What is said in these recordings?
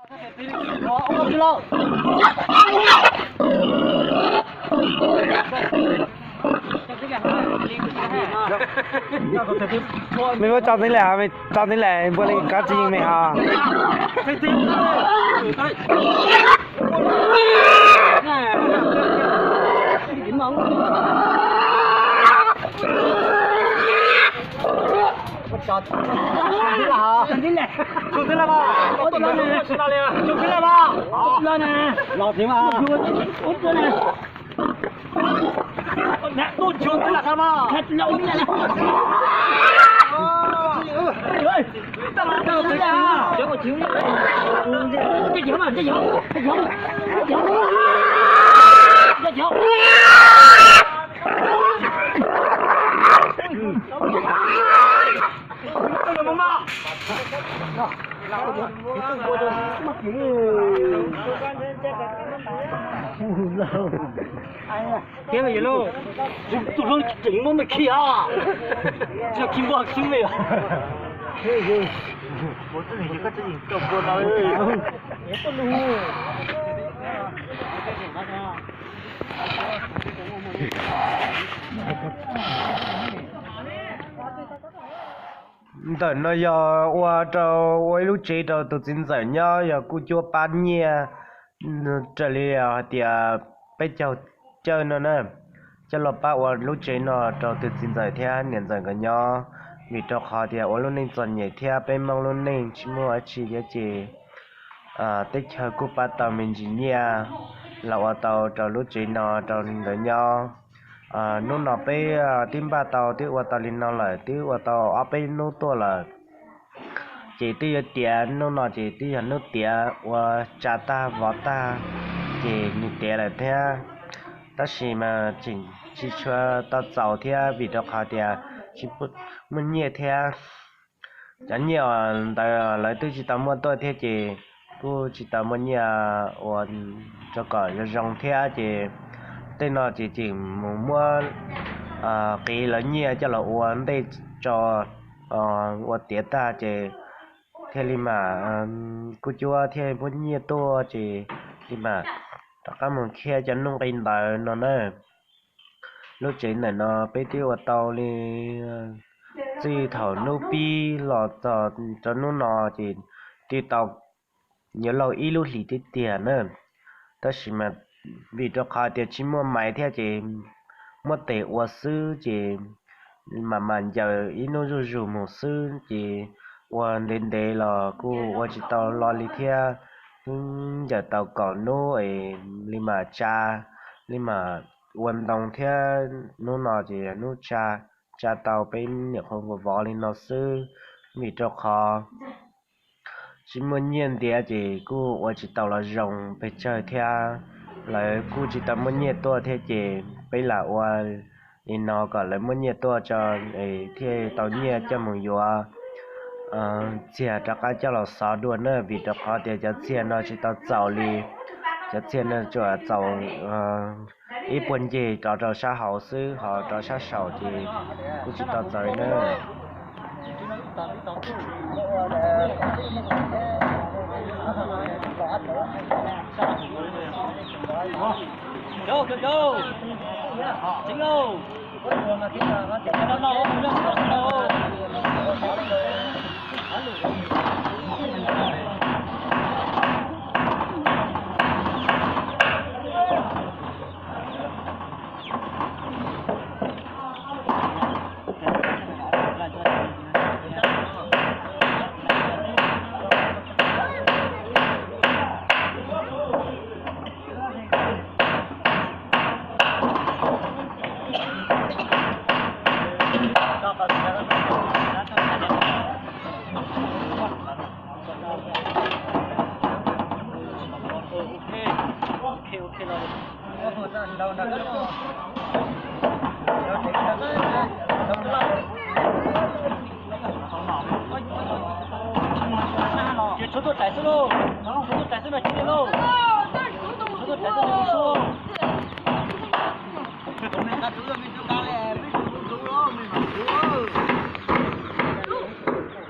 Mej muab tso txeeb lawm, mej tso txeeb lawm, npuaj leej kov tsis yeej mej hos. Thiab lauj, tus hlub tseem muab mej khi os, tsis khi npua xwb mej. Ntawm no yog ua rau, ua ib lub tsev rau tus txiv ntxawm nyob, yog kuj cuab pab nyiaj raws li hais tias peb caug cawj no na, coj los pab ua lub tsev no rau tus txiv ntxawm thiab niam ntxawm nkawd nyob. Vim rau qhov tias ua lub neej txom nyem thiab peb Hmoob lub neej tsis muaj dab tsi thiab ces teb chaws kuj pab tau me ntsis nyiaj los ua tau rau lub tsev no rau nkawd nyob. Hnub no peb twb npaj tau, twb ua tau li no lawm, twb ua tau ob peb hnub tuaj lawm. Ces twb yuav tiav, hnub no ces twb yog hnub tiav, ua tsa tag vov tag ces nws tiav lawm thiab. Tab sis mas tseem tsis tshua tau txaus thiab vim rau qhov tias tsis muaj nyiaj thiab. Cov nyiaj ntawd lawv twb tsis tau muaj tuaj thiab ces kuj tsis tau muaj nyiaj ua rau kom zoo zoo thiab ces tej no ces tseem mus muab qiv lawv nyiaj coj los ua ntej tso, ua tiav tag ces thiaj li mam kuj cuab thiaj muab nyiaj tuaj ces li mam rov qab mus khiab cov nuj nqi ntawd no na. Lub tsev ntawm no peb twb ua tau li txij thaum hnub pib los txog rau hnub no ces twb tau yuav laug ib lub hlis tiag tiag na. Tab sis mas vim rau qhov tias tsis muaj maiv thiab ces muab tes ua xwb ces mam mam ncaws ib hnub zuj zus mus xwb ces ua ntev ntev los kuj ua tsis tau lo li thiab. Twb ncaws tau kaum hnub es li mam tsa, li mam ua ntoo thiab hnub no ces hnub tsa, tsa tau peb nyuam qhuav vov vov li no xwb. Vim rau qhov tsis muaj nyiaj ntiav ces kuj ua tsis tau los zoo pes tsawg thiab. Lawv kuj tsis tau muaj nyiaj tuaj thiab ces peb lam ua li no kom lawv muaj nyiaj tuaj tso es thiaj tau nyiaj coj mus yuav txiag rov qab coj los xov dua na, vim rau qhov tias cov txiag no tsis tau txaus li. Cov txiag no tsuas txaus ib puag nceg rov rau sab hauv xwb, ho rov sab saum ces kuj tsis tau txaus li na. Tshuav tuaj rais xwb lauj, tshuav tuaj rais xwb no tsis li lauj, tshuav tuaj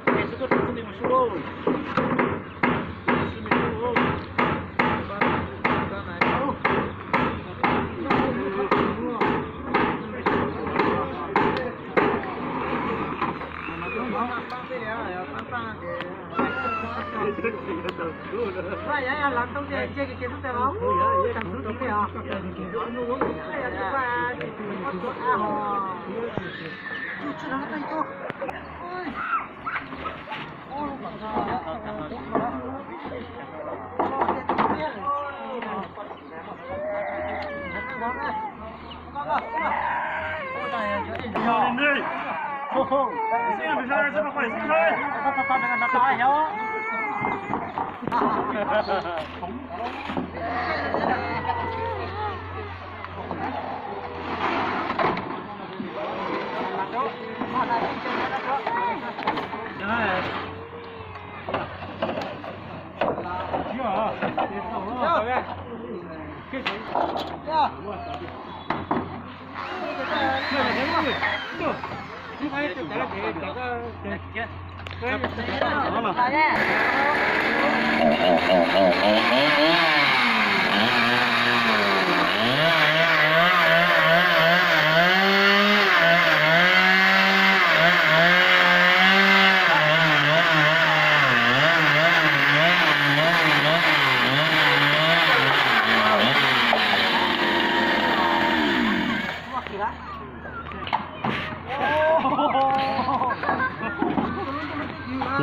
rais xwb no tsis li lauj.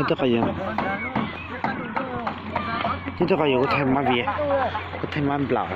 Nyob twb qhov yog, nyob twb qhov yog kuv thaij mab vias, kuv thaij mab nplaum.